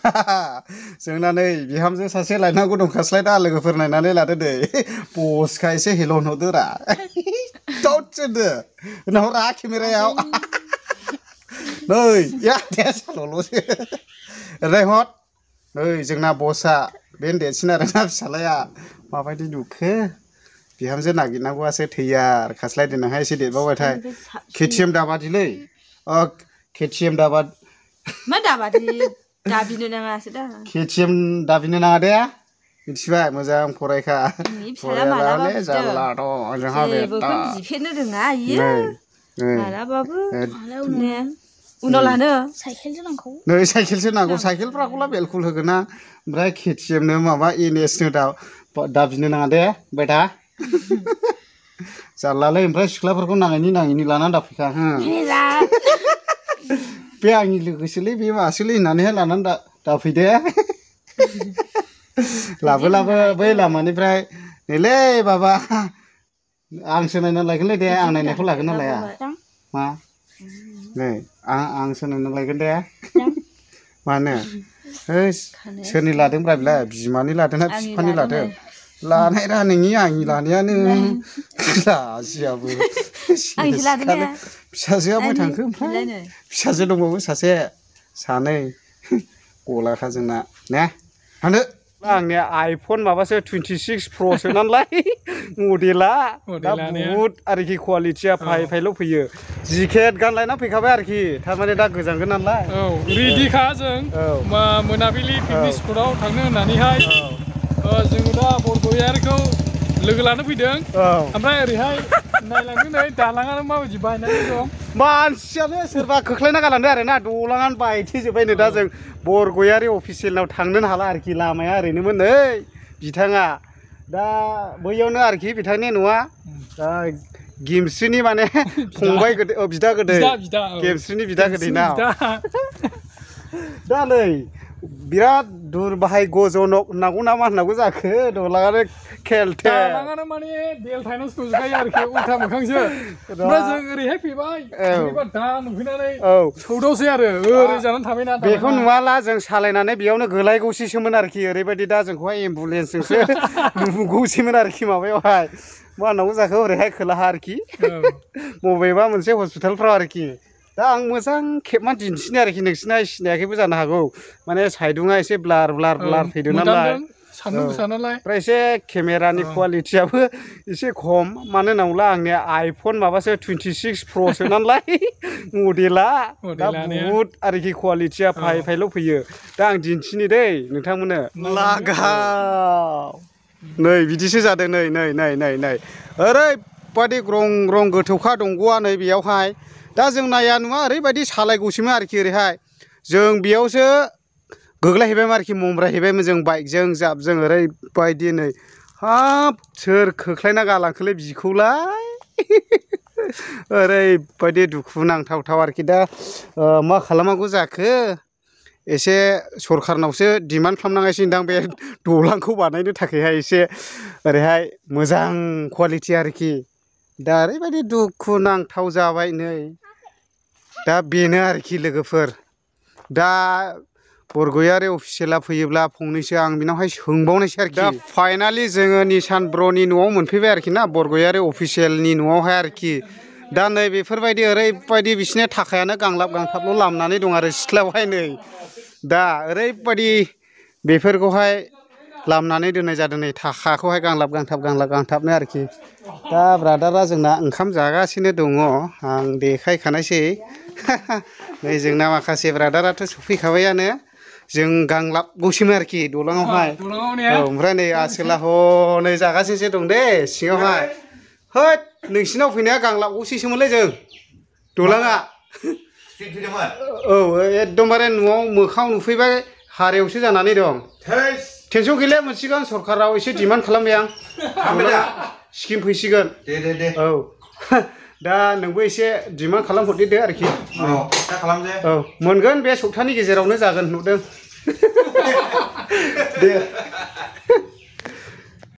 जोंना नै बिहामजो सासे लायनांगौ दंखास्लाय दा लोगोफोर नायनानै लादो दै बसखा एसे हेलन हरदोरा दसेनो उनाव केमेरायाव नै या दे साल'ल'सो रायहत नै जोंना बसआ बे देरसिन आरोना फिसालाया माबायदि नुखो बिहामजो नागिरनांगौआसो थैयार खास्लाय देनांहाय एसे देरबावबायथाय केटिएम दाबादिलै केटिएम दाबाद मा दाबादि दाबिनो नाङासो दा केटिएम दाबिनो नाङा दे मिथिबाय मोजां फरायखा फरायालाय जारलाथ' जोंहा बे बिफेरनो रोङा इयो मालाबाबो उनाव लानो साइकेलसो नांगौ नै साइकेलसो नांगौ साइकेलफ्राखौला बेलकुल होगोन ना ओमफ्राय केटिएमनो माबा एनएसनो दाबिनो नाङा दे बेटा जारलालै ओमफ्राय सिख्लाफोरखौ नाङैनि लानानै दाफैखा बे आंनि लोगोसोलै बे मासोलै होननानैहाय लानानै दाफैदे लाबो बै लामानिफ्राय नैलै बाबा आंसो नायनानै लायगोनलै दे आं नायनायखौ लागोन ना लाया मा नै आंसो नायनानै लायगोन दे मानो सोरनि लादोंब्रा बेलाय बिमानि लादोंना बिफानि लादों लानायरा नोंनि आंनि लानायानो लाजियाबो फिसाजोआ बहाय थांखो ओमफ्राय फिसाजो दंबावो सासे सानै गलाखा जोंना ने थांदो आंनिया आइफन माबासो 26 प्र सोनानैलाय मडेला दा बुहुत आरोखि कुवालिटिया फाइल' फैयो जिकेट गानलायना फैखाबाय आरोखि थारमाने दा गोजांगोन नालाय रेडिखा जों मोनाबिलि पिकनिक स्पटआव थांनो होननानैहाय जोङो दा बरगयारिखौ लोगो लानो फैदों ओमफ्राय ओरैहाय नायलांदों नै दालाङानो माबायदि बायनानै दं मानसियानो सोरबा खोख्लैना गालांदों आरोना दलाङानो बायथेजोब्बायनो दा जों बरगयारि अफिसियेलनाव थांनोनो हाला आरोखि लामाया ओरैनोमोन नै बिथाङा दा बैयावनो आरोखि बिथांनि न'आ दा गेमस्रिनि माने फंबाय गोदै बिदा गोदै गेमस्रिनि बिदा गोदैना दा नै बिराद दुर बाहाय गजनक होननांगौ ना मा होननांगौ जाखो दलाङानो खेलथे दालाङानो माने बेलथायनासो दंजोबखायो आरोखि उल्था मोखांसो ओमफ्राय जों ओरैहाय फैबाय ओरैबा दा नुफैनानै सौदावसै आरो ओरै जानानै थाबायना बेखौ नुवाला जों सालायनानै बेयावनो गोलायगौसैसोमोन आरोखि ओरैबायदि दा जोंखौहाय एम्बुलेन्सजोंसो नुगौसैमोन आरोखि माबायावहाय मा होननांगौ जाखो ओरैहाय खोलाहा आरोखि बबेबा मोनसे हस्पिटालफ्राव आरोखि दा आं मोजां खेबना दिन्थिनो आरोखि नोंसिना सिनायाखैबो जानो हागौ माने साइदुङा एसे ब्लार फैदों नालाय सान्दुं गोसा नालाय ओमफ्राय एसे केमेरानि कुवालिटियाबो एसे खम मानो होनोब्ला आंनिया आइफन माबासो 26 प्र सोनानैलाय मडेला दा बुहुत आरोखि कुवालिटिया फाइल' फैयो दा आं दिन्थिनि दै नोंथांमोननो लागाव नै बिदिसो जादों नै ओरैबायदि ग्रं गोथौखा दंग'आ नै बेयावहाय दा जों नाया नुवा ओरैबायदि सालायगौसैमोन आरोखि ओरैहाय जों बेयावसो गोग्लैहैबायमोन आरोखि ममब्राहैबायमोन जों बाइकजों जाबजों ओरैबायदि नै हाब सोर खोख्लैना गालांखोलै बिखौलाय ओरैबायदि दुखु नांथावथाव आरोखि दा मा खालामनांगौ जाखो एसे सरखारनावसो डिमान्ड खालामनांगासिनो दां बे दलांखौ बानायनो थाखायहाय एसे ओरैहाय मोजां कुवालिटि आरोखि दा ओरैबायदि दुखु नांथाव जाबाय नै दा बेनो आरोखि लोगोफोर दा बरगयारि अफिसियेला फैयोब्ला फंनैसो आं बिनावहाय सोंबावनायसै आरोखि दा फाइनालि जोङो निसान ब्र'नि न'आव मोनफैबाय आरोखि ना बरगयारि अफिसियेलनि न'आवहाय आरोखि दा नै बेफोरबायदि ओरैबायदि बिसिनि थाखायानो गांलाब गांथाबल' लामनानै दं आरो सिथ्लायावहाय नै दा ओरैबायदि बेफोरखौहाय लामनानै दोननाय जादों नै थाखाखौहाय गांलाब गांथाबनो आरोखि दा ब्रादारा जोंना ओंखाम जागासिनो दङ आं देखायखानायसै नै जोंना माखासे ब्रादाराथ' सफैखाबायानो जों गांलाबगौसैमोन आरोखि दलाङावहाय ओमफ्राय नै आसोला हनै जागासिनोसो दं दे सिङावहाय होद नोंसिनाव फैनाया गांलाबगौसैसोमोनलै जों दलाङा औ एकदमबारे न'आव मोखाङाव नुफैबाय हारायावसो जानानै दं टेनसन गैला मोनसिगोन सरखाराव एसे डिमान्ड खालामबाय आं स्किम फैसिगोन दे औ दा नोंबो एसे डिमान्ड खालामहरदो आरोखि औ मोनगोन बे सप्तानि गेजेरावनो जागोन नुदों दे